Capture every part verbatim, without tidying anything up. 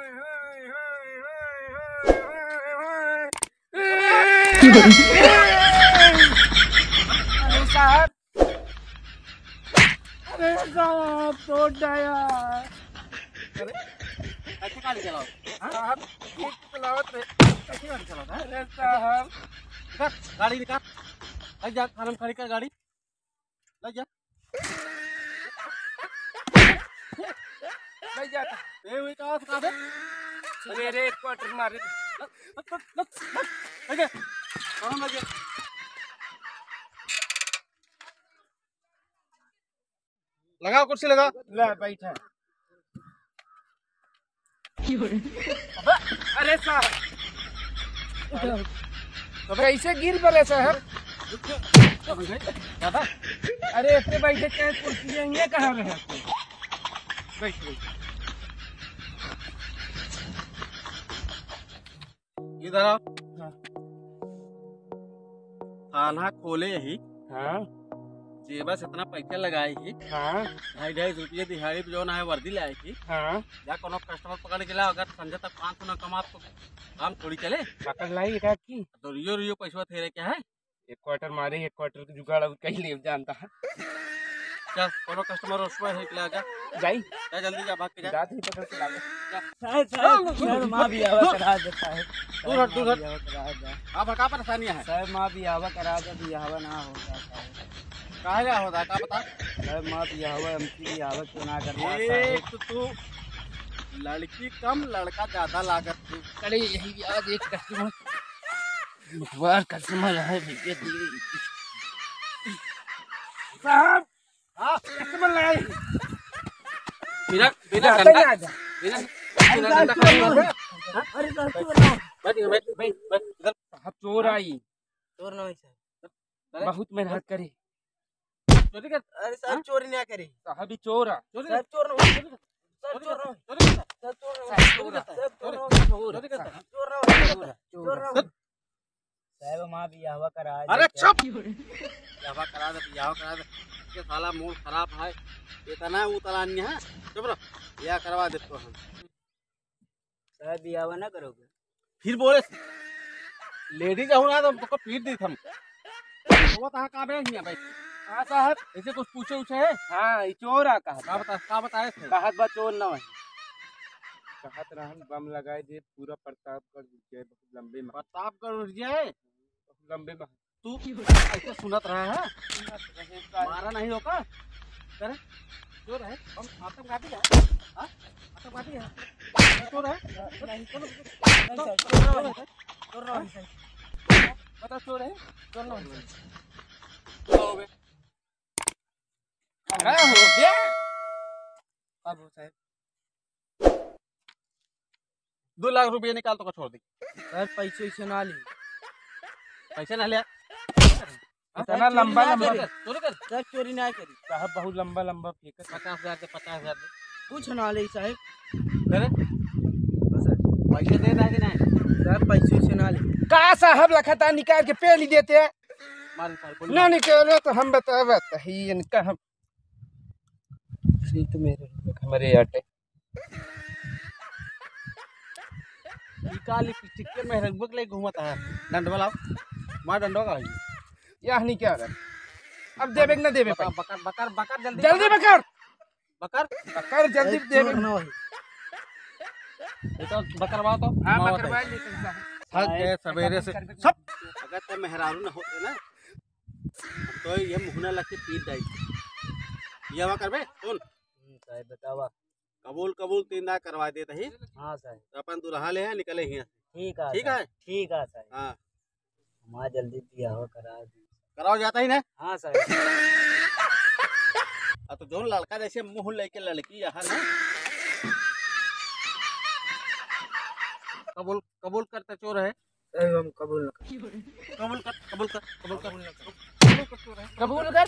अरे साहब, अरे साहब, तोड़ डाया। अरे, कैसे गाड़ी चलाओ? हाँ? साहब, ठीक चलावत रहे। कैसे गाड़ी चलाओ? अरे साहब। निकाल, गाड़ी निकाल। भाई जा, थाना में खड़ी कर गाड़ी। ले जा। ले जा। ए, वही कहाँ से, कहाँ से? सवेरे एक क्वार्टर मारे। ले, ले, ले, ले, ले। ले जा। कहाँ ले जा? लगाओ कुर्सी, लगाओ। ले बैठा। अबे, अरे साहब। तो कैसे गिर पड़े साहब? दादा, अरे इतने बैठे के कुर्सी में ये कहाँ रहे? बैठ, बैठ। इधर आओ। हाँ। थाना खोले ही। हाँ। जेबा से इतना पैसा लगाए ही। हाँ। ढाई ढाई सौ रुपये दिहाड़ी पे जौन है वर्दी लाए ही। हाँ। जा कोनो कस्टमर पकड़ के लाओ, अगर संझा तक पाँच सौ ना कमा तो काम थोड़ी चले। पकड़ लाई का की? तो रियो रियो पैसवा फेरे क्या है? एक क्वार्टर मारे, एक क्वार्टर के जुगाड़ अब कहीं ले जानता है। चल, कोनो कस्टमर उसमें है कि लगा? जाई। जा जल्दी जा, भाग के जा। जात ही पकड़ के लागे। जा। साहब, साहब, साहब, माँ बियाह करा देता है। दूर हट, दूर हट। माँ बियाह करा दे। आप का परेशानी है? साहब, माँ बियाह करा दे, बियाह ना होता साहब। काहे ना होता, का बता? साहब, माँ बियाह, हमकी बियाह क्यों ना करवा साहब? एक तो तू लड़की कम, लड़का ज्यादा लागत तू। अरे यही आज एक कस्टमर बुधवार कस्टमर है भैया, दी। साहब, हाँ, कस्टमर लाए। बिना, बिना जाते गंदा, ही आ जा। बिना, अरे बिना साहब, गंदा चोर कस्टमर ना है। है। हाँ? अरे साहब, चोर ना है। बैठ, बैठ, बैठ, इधर। साहब, चोर आई। चोर ना है साहब। अरे? बहुत मेहनत करी। चोरी कर। अरे साहब, हाँ? चोरी ना करी। साहब, ही चोर आ। चोरी कर। साहब, चोर ना है। चोरी कर। साहब, चोर ना है। चोरी कर। साहब, चोर ना है। साहब, चोर ना है। चोर। चोरी कर। साहब, चोर ना है। चोर। चोर ना है। साहब, हमार बियाहवा करा दे अरे क्या? चुप! बियाहवा करा दे, बियाहवा करा दे। ये साला मूड खराब है, इतना उतला नहीं है। चुप रहो, बियाह करवा देते हम। साहब, बियाहवा ना करोगे? फिर बोले, लेडीज हो ना तो हम तो पीट दी हम। वो तो कहाँ बे हिया भाई? हाँ साहब। ऐसे कुछ पूछे उछे है? हाँ, ये चोर आ कहा का था। बता, का बताए थे? कहत बा चोर ना है। कहत रहन बम लगाए दे पूरा प्रतापगढ़ उठ जाए, बहुत लंबे में। प्रतापगढ़ उठ जाए? बहुत लंबे में। तू ऐसे सुनत रहा है? सुनत रहे का? मारा नहीं होगा? करे? चोर है? हम आतंकवादी है? हाँ? आतंकवादी है? चोर है? नहीं, चोर, नहीं, चोर, सर, चोर नहीं, सर। चोर नहीं, सर। बता, चोर है? चोर नहीं, सर। क्या हो बे? खड़ा हो गया। बाबू साहब। दो लाख रुपया निकाल तो का छोड़ दी। सर, पैसे वैसे ना ली। पैसे ना लिया। इतना चोरी लंबा ना लंबा। करी। चोरी कर। सर, चोरी ना करी। साहब, बहुत लंबा लंबा फेंकत। पचास हजार दे, पचास हजार दे। कुछ ना ले साहब। अरे? बस सर। पैसे दे रहा है कि नहीं? सर, पैसे वैसे ना ले। का साहब लखता निकाल के पेली देते हैं? मार निकाल, गोली ना मार। निकालो तो हम बतावत ही इनका हम। सीट मेरे हमारे आटे। ई का लिपस्टिक के मेहरंगवा के ले घूमत है। डंडवा लाओ। मार डंडवा का है। यह नहीं क्या कर। अब देबे कि ना देबे बकर, भाई? बकर, बकर, बकर, जल्दी जल्दी बकर। बकर। बकर। बकर, जल्दी ए, देबे। चोर ना भाई। ये तो बकरवा तो। हाँ, मावा बकरवा तो। लेकिन साहब। थक गए सवेरे से। सब। अगर ते मेहरारू ना होते ना, तो ये मुहना लग के पीट जाई। ये हवा करबे? सुन। हम्म, साहब, बतावा। कबूल, कबूल, तीन दाग करवा देत ही। हाँ, साहब। तो अपन दुल्हा ले है, निकले हियाँ। ठीक है, ठीक साहब। है? ठीक है, साहब। हाँ। हमारा जल्दी बियाह करा दी। कराओ जाता ही ना? हाँ, साहब। अब तो जौन लड़का जैसे मुँह लेके लड़की यहाँ ना। कबूल, कबूल करते चोर है। ए, हम कबूल न कर। कबूल कर, कबूल कर, कबूल कर। कबूल कर।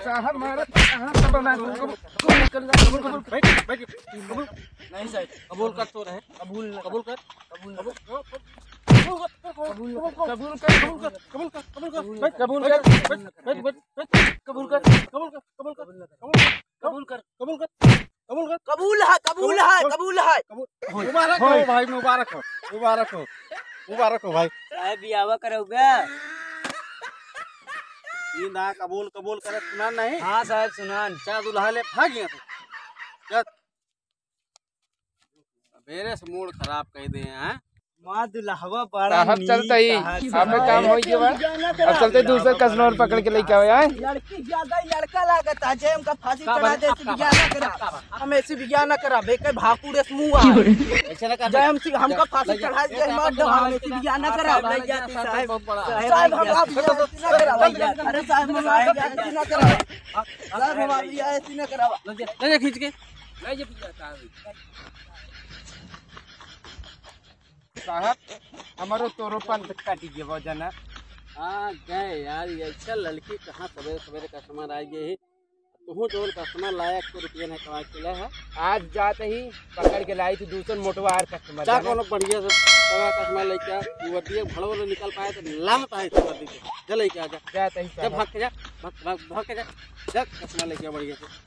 साहब, मारा कहाँ से बना? कबूल, कबूल कर ला। कबूल, कबूल, बैठ, बैठ, कबूल। नहीं साहब। कबूल कर, चोर है। कबूल न कर। कबूल कर। कबूल न कर। कबूल कर, कबूल कर, कबूल कर। कबूल कर, कबूल कर, कबूल कर। कबूल कर। बैठ, कबूल कर। बैठ, बैठ, बैठ, बैठ। कबूल कर, कबूल कर, कबूल कर। कबूल कर। कबूल कर। कबूल कर। कबूल कर। कबूल है, कबूल है, कबूल, कबूल है। कबूल। मुबारक हो भाई, मुबारक हो, मुबारक हो, मुबारक हो भाई। साहब, बियाह करउबे? ई ना कबूल, कबूल करत सुनान नहीं? हाँ साहब, सुनान। जा दुल्हा ले भाग यहाँ से। जा। सबेरे से मूड खराब कर दे हैं। माँ दुल्हवा बड़ा साहब, नीक चलते ही, कहा आपके काम होई गवा। अब चलते दूसर customer पकड़ के लेके आवे, आए। लड़की ज्यादा ही लड़का लागत है, जे हमका फांसी चढ़ा दे, ऐसे बियाह ना करा। हम ऐसे बियाह ना करा, बेके भाकुर ऐसे मुंह आ। ऐसे ना कर। जे हम सी-, हमका फांसी चढ़ा दे, मार दो, हम ऐसे बियाह ना करा। साहब, हम आप बियाह ऐसे ना करा। अरे साहब, हम आप बियाह ऐसे ना करा। साहब, हम आप बियाह ऐसे ना करा। ले जा, ले जा खींच के। ले जा, साहब। साहब, हमारो तोरो पंथ काटी गयो जना। हाँ, गए यार, ये अच्छा लड़की कहाँ सबेरे सबेरे customer आ गए ही। तुहू जौन customer लायक को रुपया नहीं कमा के ले है। आज जात ही पकड़ के लाई थी दूसर मोटवार customer जा जना। कोनो बढ़िया से तगड़ा customer लेके आ, ये वर्दी एक भड़ो वाला निकल पाए तो लानत है इस वर्दी के। जा लेके आ जा। जात ही जब साहब। भाग के जा, भाग, भाग, भाग के जा। जा customer लेके आ बढ़िया से।